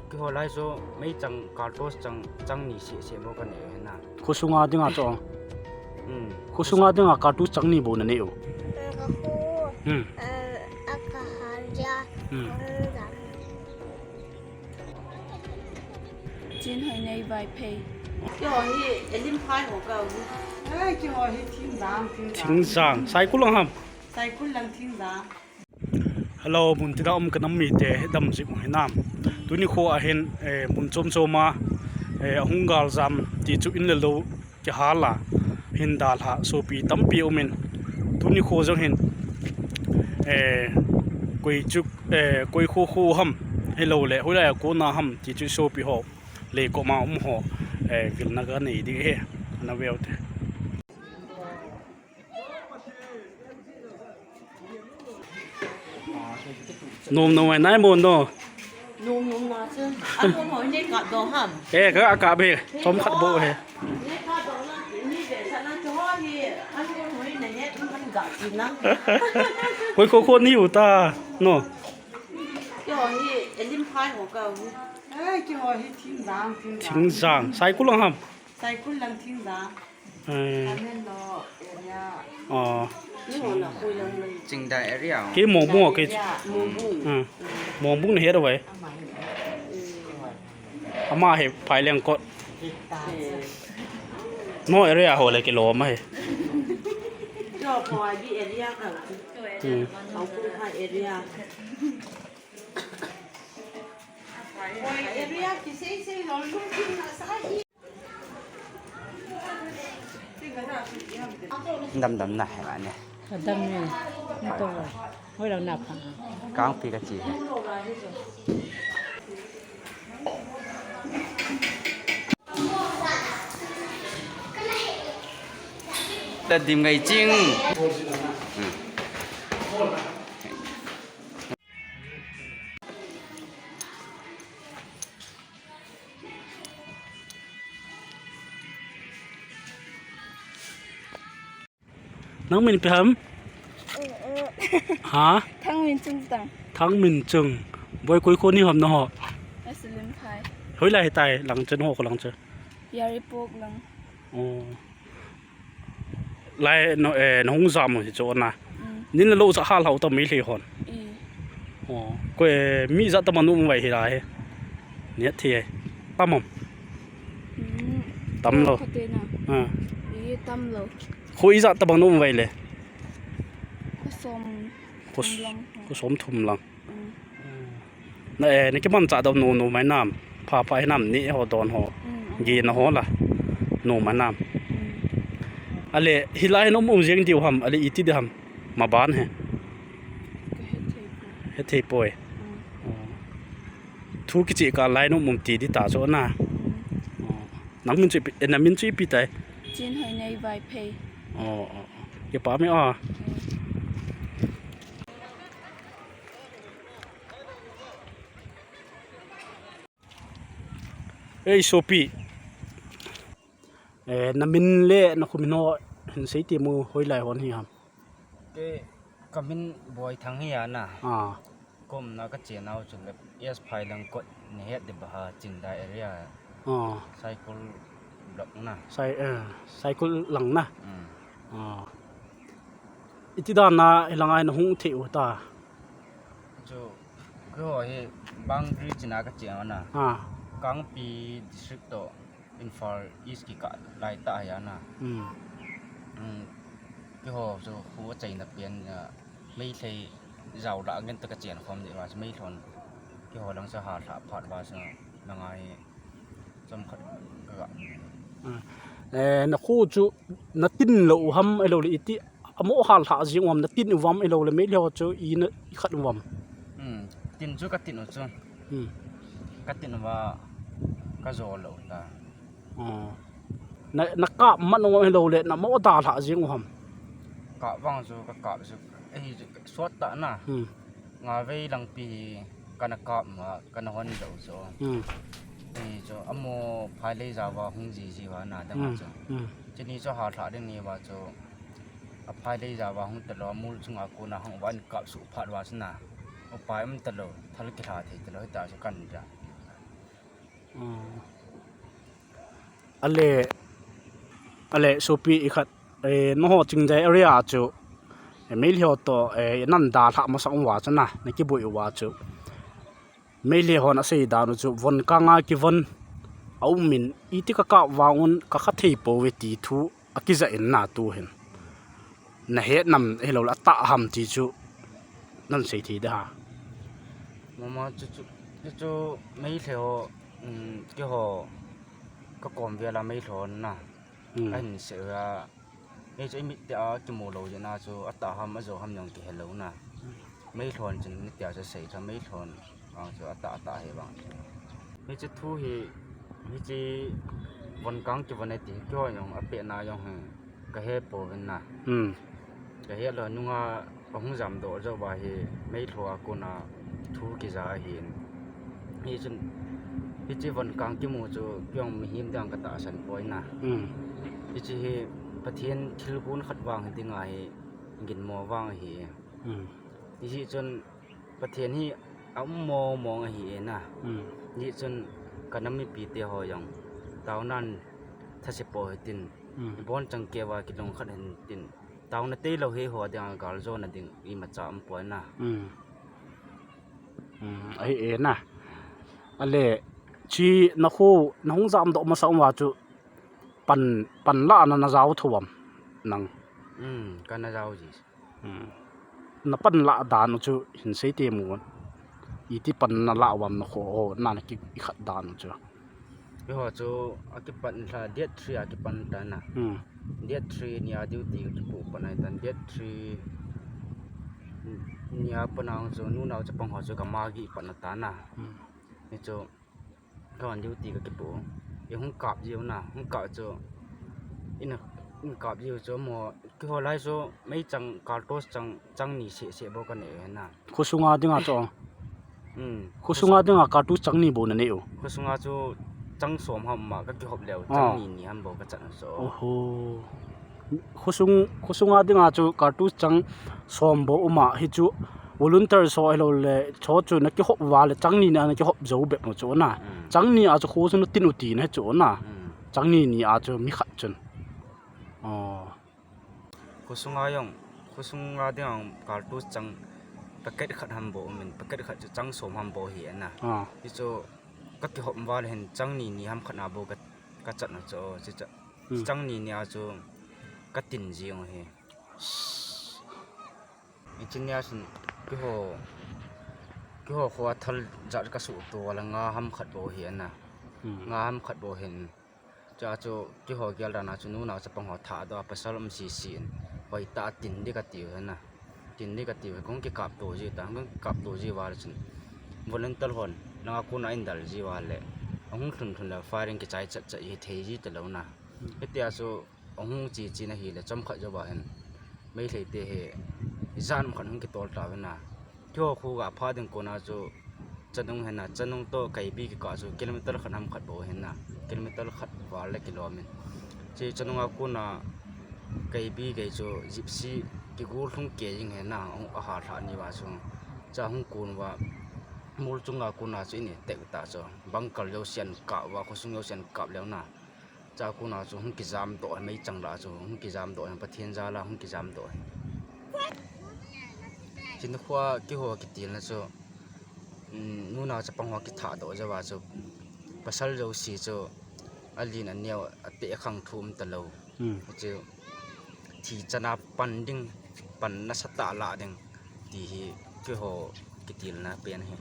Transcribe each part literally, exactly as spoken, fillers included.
Keiho lai chu meichang, cartridge chang, chang ni seh seh bou kanei u ahi na. Khosunga dinga chu. Hmm. Khosunga dinga cartridge chang ni bou nanei u. Ka khu. Hmm. Eh, a ka har ja. Hmm. Ka har ja. Chin hoi nei Vaiphei. Keiho hi elim phai ho ka u. Eh, keiho hi Thingjang, Thingjang. Thingjang. Saikul lang ham? Saikul lang Thingjang. Hello, mun tina um ka nam mite, dam jing u hinam. Tuni kho a hin, eh, mun chom chom a, eh, ahung galjam ti chu in le lou kihal a, hin dalha sopi tampi um in. Tuni kho jong hin, eh, koi chu, eh, koi kho kho ham, hilou le, hoilai a kona ham ti chu sopi ho, lei koma um ho, eh, vilna kanei ding ahi, ana veu te. Nom nom mai nai mo no. Nom nom na chu. An mo hoi nei ka do ham. Eh, ka ka be. Chom khat bou he. Nei ka do na, ni ve sa na chu ho hi. An mo hoi nei he, an ga ki na. Koi kho kho ni u ta. No. Keiho hi elim phai ho ka u. Eh, keiho hi Thingjang, Thingjang. Thingjang. Saikul lang ham? Saikul lang Thingjang. Eh. Tamenglong area. Oh. Ni ho na koi lang lang. Chingdai area. Kei Mongbung a kei. Area, Mongbung. Hmm. Mongbung na het a vai. Ama hi. Ama hi Phaileng kot. Ta. No area ho le kilom a hi. Jo ko a bi area ka. Hmm. Au ku ha area. Area ki sei sei lo lu kin na sa hi. Dam dam na he mane. Dam ni. Ni to. Hoi lang na pha. Kangpi ka chi he. Da dim ngai ching. Hmm. Nang min ipi ham? Ha? Thangminchung tang. Thangminchung. Boi koi kho ni ham na ho? Asalim phai. Hoilai hitai lang chen ho ko lang chen. Yairipok lang. Oh. Lai no, eh, na hung jam u hi chu na. Mm. Nin le lou cha hal hau ta mi hle hon. I. Oh, ko, eh, mi jat tobang um vai hi lai. Ni thi ai. Tam ham? Mm. Tam lou. Ko te na. Ha. I tam lou. Ko ijat tobang um vai le. Ko som. Ko s-, thum lang. Ko som thum lang. Mm. Na, eh, na kimanchah dau nom nom mai nam. Pha pha hinam ni ho don ho. Mm, mm. Gina ho la. Nom mai nam. Mm. Ale, hilai hin um um jeng diu ham, ale iti di ham. Maban he. Ka hethei poi. Hethei poi. Mm. Oh. Thu kichih kah lai hin um um ti di ta chu na. Mm. Oh. Nang min chu ipi, eh, na min chu ipi tai? Chinhoinei Vaiphei. Oh, oh, oh. Kipa me o. Mm. Ei, sopi. Eh, na min le na kho min ho hin sei ti mo, hoilai hon hi ham? Kei ka min Boithang hi a na. Ah. Ka umna ka chenau chu le S Phailang kot na het di ba ha, Chingdai area. Ah. Saikul block na. Sai, eh, Saikul lang na. Mm. Ah. Iti dan a hilang a na hung thei u ta? Chu, keiho hi boundary chin a ka cheng na. Ah. Kangpi district to Imphal East kikah lai tah hi a na. Hmm. Hmm. Keiho chu khu achaina pen, ah, Meitei jao lah ngen ta ka chen khom di va chu Meilhon. Keiho lang chu halha phat va chu na ngai. Chomkhat ka ga. Ah. Eh, na khu chu na tin lou u ham, ahilou le iti, amo halha jing u ham, na tin u ham, ahilou le Meitei ho chu i na i khat u ham? Hmm, tin chu ka tin u chu. Hmm. Ka tin uva ka jo lou ta. Oh. Na, na kap mat u ham, ahilou le na mo dalha jing u ham? Kap vang chu ka kap chu, eh, sot ta na. Hmm. Nga vei langpi hi kana kap ma, kana hon jou chu. Hmm. Hi chu, amo phailei jao va hung jiji va na dang a chu. Hmm. Chuni chu halha ding ni va chu. A phailei jao va hung talou, mol chunga kona hung va in kap suh phat va chu na. Upai um talou, thal kilha thei talou, hita chu kan ja. Ale, ale, sopi ikhat, eh, nangho Chingjai area chu, eh, Meitei ho toh, eh, nana dalhah masang uva chu na, nakiboi uva chu. Meitei hon asei dan u chu, von kanga kivon aumin, iti kakap vang un, kakha thei pouve ti thu akija in na tuhin. Nahet nam hilou le atah ham ti chu, nana sei thei de ha. Mama chu chu, chu chu Meitei ho, um, keiho kakom vela Meitei ho na. Hmm. Ahin sei a, hichu imit te a kimu lou jeh a chu atah ham ajo ham jong kihe lou na. Meitei hon chun nitia chu sei chu Meitei hon vang chu atah atah hi vang. Hichu thu hi, hichu von kang kivon e ti, keiho jong apehna jong hi kahe pouvin na. Hmm. Kahe lou nunga ahung jamdoh jou uva hi Meitei a kona thu kija ahin. Hichun, hichu von kang kimu chu keiho mihem ding katahsan poi na. Hmm. Hichu hi Pathen thilgon khat vang hi ding ahi, ginmo vang ahi. Hmm. Hichun Pathen hi aum mong mong ahi e na. Hmm. Hichun kanam mipite ho jong taonan thase po hitin. Hmm. Ibon chang keuva kilungkhat hitin. Taona tailou hi ho dinga galjona ding imacha umpoi na. Hmm. Hmm, ahi e na. Ale, chi nakho, nahung jamdoh masang uva chu pan, pan lah a nana jao thou am nang? Hmm, kana jao ji. Hmm. Napan lah dan u chu hin sei temo. Iti pan nalah uvam nakho ho, nana ki, ikhat dan u chu. Keiho chu akipan lha date three a kipan ta na. Hmm. Date three nia duty kipu pan ahi tan. Date three nia pan a chu nunao chapang ho chu gam a kipan ta na. Hmm. Hichu Kavan duty kakipu. Ihung kap jiu na, hung kap chu. Ina, in kap jiu chu mo, keiho lai chu meichang, cartridge chang, chang ni seh seh bou kanei u na. Khosunga dinga chu. Hmm. Khosunga dinga cartridge chang ni bou nanei u. Khosunga chu chang som ham ma kakihop leu, chang ni ni ham bou kachan u chu. Oho. Khosung, khosunga dinga chu cartridge chang som bou uma hichu volunteer so hilou le, cho chu nakihop uva le, chang ni ni a nakihop jou bep mo chu na. Hmm. Chang ni a chu kho chu natin u tina chu na. Hmm. Chang ni ni a chu mi khat chun. Oh. Khosunga jong, khosunga dinga cartridge chang packet khat ham bou umin, packet khat chu chang som ham bou hi na. Ah. Hichu kakihop uva le hin chang ni ni ham khat na bou ka, kachan u chu, chu chu. Hmm. Chang ni ni a chu katin jing u hi. Hiche nia chun keiho, keiho kho a thal jat kasuh to a la nga ham khat bou hi na. Hmm. Nga ham khat bou hin. Chua chu keiho gel dan a chu nunao chapang ho thah doh a pasal um sisi in. Hoitah a tin ding kati u hi na. Tin ding kati u hi, kahung kikap to ji ta, kahung kikap to ji uva le chun. Volunteer hon, langa kona in dal ji uva le. Ahung lhun lhun le firing kichai chat chat hi thei ji talou na. Hmm. Hitia chu ahung che che na hile chomkhat jouva hin Meitei te hi ijat ham khat hung kitol tauve na. Keiho kho ga pha ding kona chu Chanung hi na, Chanung toh Kaibi kikah chu kilometer khat ham khat bou hi na, kilometer khat val le kilom in. Che Chanung a kona Kaibi gei chu Gypsy kigol lhung kei jing hi na, ahung, aha lha ni uva chu. Chua hung kon uva, mol chunga kona chu in attack ta chu. Bunker jouse in kap uva, khosung jouse in kap leu na. Chua kona chu hung kijam doh, meichang lah chu hung kijam doh, Pathen jal a hung kijam doh. Chun kho a keiho kitilna chu, um, nunao chapang ho kithah doh jouva chu, pasal jouse chu, alen aneo, ateh akhang thu um talou. Hmm. Chu, thi chan a pan ding, pan nasatah lah ding, ti hi keiho kitilna pen hi.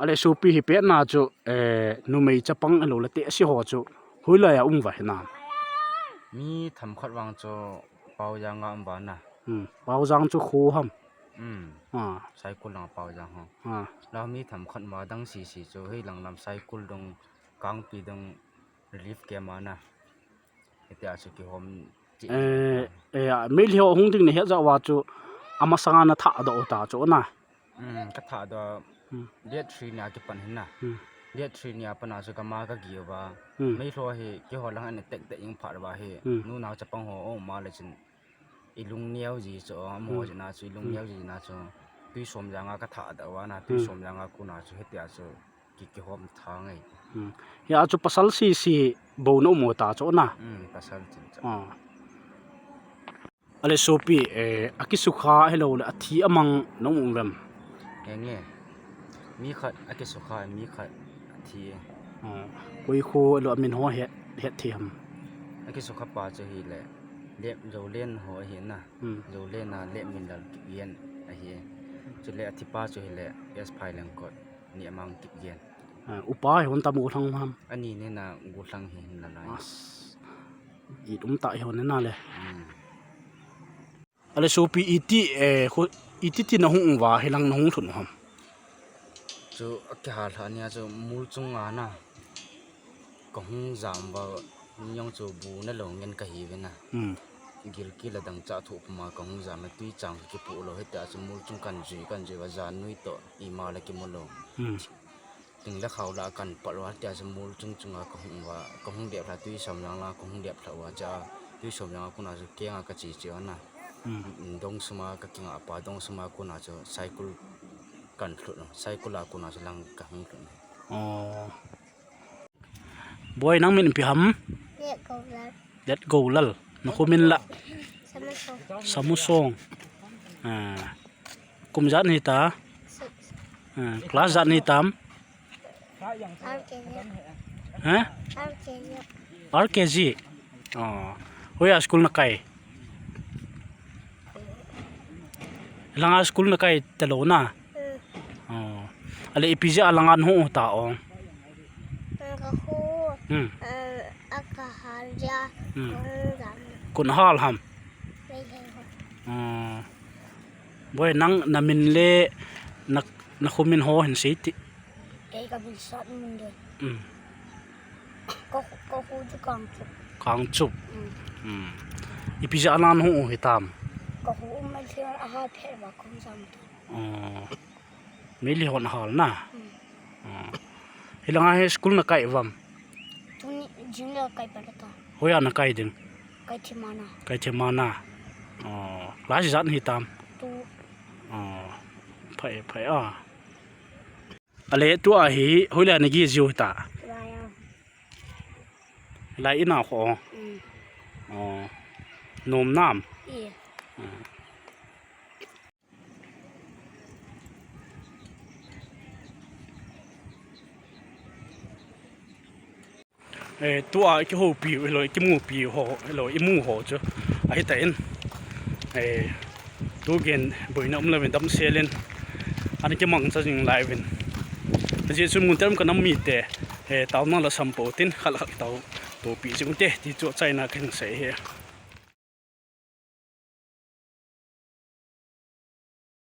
Ale sopi hi petna chu, eh, numei chapang ahilou le tehse ho chu hoilai a um uva hinam? Mi themkhat vang chu Paojang a um uva na. Hmm. Paojang chu kho ham? Hmm. Ah. Saikul lang Paojang ho. Ah. La mi themkhat ma dang sisi chu hei lang lam Saikul dong, Kangpi dong relief camp a na. Hitia chu kihom che. Eh, eh, a, Meitei ho hung ding nahet jeh uva chu amasanga nathah doh u ta chu na. Hmm, kathah doh. Hmm. Date three nia kipan hin na. Hmm. Date three nia pat a chu gam a kagei uva. Hmm. Meitei ho hi keiho lang a attack tah jing phat uva hi. Hmm. Nunao chapang ho aum a le chun ilung neo ji chu, amaho jeh a chu ilung neo ji na chu. Tui Somjang a kathah doh uva na, Tui Somjang a kona chu hitia chu. Ki, kihom tha ngai. Hmm. Hia chu pasal sese bou na um u ta chu na. Hmm, pasal chin chu. Ah. Ale sopi, eh, akisukha hilou le athi amang na um uvem? Henge. Mi khat akisukha, mi khat athi. Ah. Koi kho le amin ho het, het thei ham? Akisukha pa chu hile, le Zolen ho ahi na. Hmm. Zolen a le Minlal Kipgen ahi. Chule athi pa chu hile, S Phailengkot. Ni amang Kipgen. Ah, upa hi hon tam gollhang ham? Ani nena gollhang hi hin la lai. As. It um ta hi hon nena le. Hmm. Ale sopi iti, eh, khu, iti ti na hung uva, hilang na hung lhun u ham? Chu akihal lha nia chu mol chunga na. Ka hung jam uva, niyong chu bu na lou ngen ka hi ve na. Hmm. Gilkel a dangchah thoh puma ka hung jam a tui chang kipu lou, hitia chu mol chung kan jui, kan jui uva jan nui toh ima la kimu lou. Hmm. Ting le khao la kan pal uva, hitia chu mol chung chunga ka hung uva, ka hung dep lha tui som lang la, ka hung dep lha uva cha, tui som lang a kona chu kenga ka che che uva na. Hmm. Dong suma ka kinga pa, dong suma kona chu cycle kan lhut, cycle a kona chu lang ka hung lhut. Oh. Boi, nang min ipi ham? Letgoulal. Letgoulal. Na kho min la? Samusong. Samusong. Ah. Kum ijat nahi ta? Six. Ah, class ijat nahi tam? R K G. Ha? R K G. R K G. Oh. Hoiya school na kai? Langa school na kai talou na? Hmm. Oh. Ale ipi jeh a langa na hung u ta o? Ka khu. Hmm. Eh, a ka hal jeh a. Hmm. Ka hung jam. Kon hal ham? Meitei ho. Oh. Boi, nang na min le na, na kho min ho hin sei ti. Kei ka min Satminlun. Hmm. Ka, ka khu chu Kangchup. Kangchup. Hmm. Hmm. Ipi jeh a na hung u hitam? Ka khu um a thil a ha phet uva ka hung jam ta. Oh. Meitei hon hal na. Hmm. Oh. Hilanga hi school na kai uvam? Tuni junior kai pala ta. Hoiya na kai ding? Kaithemana. Kaithemana. Oh, class ijat nahi tam? Two. Oh. Phai, phai a. Ale tua hi hoilai a na geh jiu hita? Lai a. Lai in a kho. Mm. Oh. Nom nam? Ie. Mm. Eh, tua i kihoupi u, hilou, i kimupi u ho, hilou, i mu u ho chu ahi tan. Eh, tu geiyin boina um louvin damsel in ana kimangcha jing lai uvin. Ajeh chu mun tia um ka nam mite, eh, taona lhasam pou tin, khat le khat tao, taopi jing u te, ti chu achaina kahin sei ahi.